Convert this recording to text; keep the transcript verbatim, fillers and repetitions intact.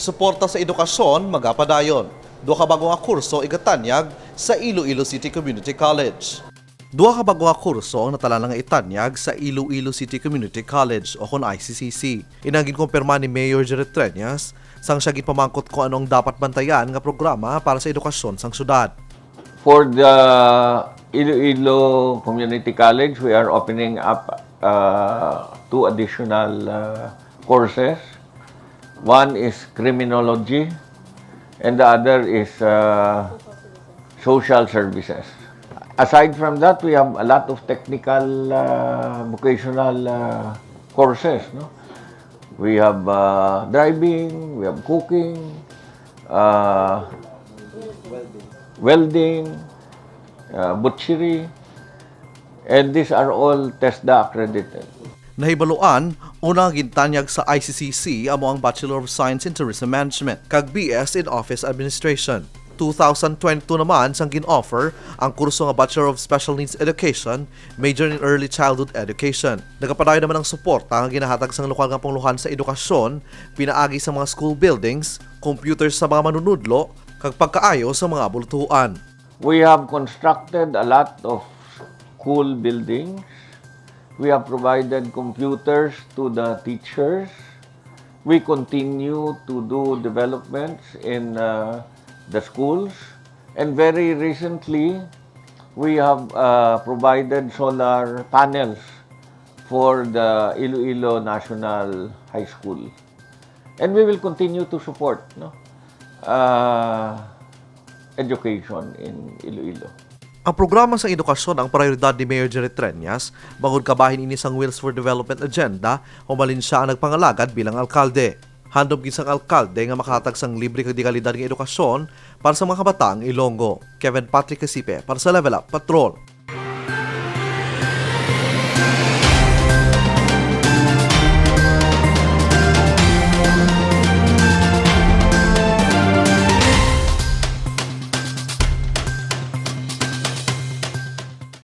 Suporta sa edukasyon magapadayon. Duha ka bag-o nga kurso igatanyag sa Iloilo City Community College. Duha ka bag-o nga kurso ang natalana nga itanyag sa Iloilo City Community College o kon I C C C. Inang ginkumpirma ni Mayor Jerry Treñas sang siya ginpamangkot kung ano ang dapat bantayan nga programa para sa edukasyon sang syudad. For the Iloilo Community College, we are opening up uh, two additional uh, courses. One is criminology, and the other is uh, social services. Aside from that, we have a lot of technical, uh, vocational uh, courses. No? We have uh, driving, we have cooking, uh, welding, uh, butchery, and these are all TESDA accredited. Nahibaluan, una nga gintanyag sa I C C C amo ang Bachelor of Science in Tourism Management kag B S in Office Administration. Two thousand twenty-two naman sang gin-offer ang kurso nga Bachelor of Special Needs Education, major in Early Childhood Education. Nagapadayon naman ang suporta nga ginahatag sang lokal nga panguluhan sa edukasyon, pinaagi sa mga school buildings, computers sa mga manunudlo, kag pagkaayo sa mga abultuan. We have constructed a lot of school buildings. We have provided computers to the teachers. We continue to do developments in uh, the schools. And very recently, we have uh, provided solar panels for the Iloilo National High School. And we will continue to support no, uh, education in Iloilo. Ang programa sang edukasyon ang prioridad ni Mayor Jerry Treñas, bangod kabahin ini sang Wheels for Development agenda, humalin siya ang nagpangalagad bilang alkalde. Handom gid sang alkalde nga makahatag sang libre kag dekalidad nga edukasyon para sa mga kabataang Ilonggo. Kevin Patrick Casipe para sa Level Up Patrol.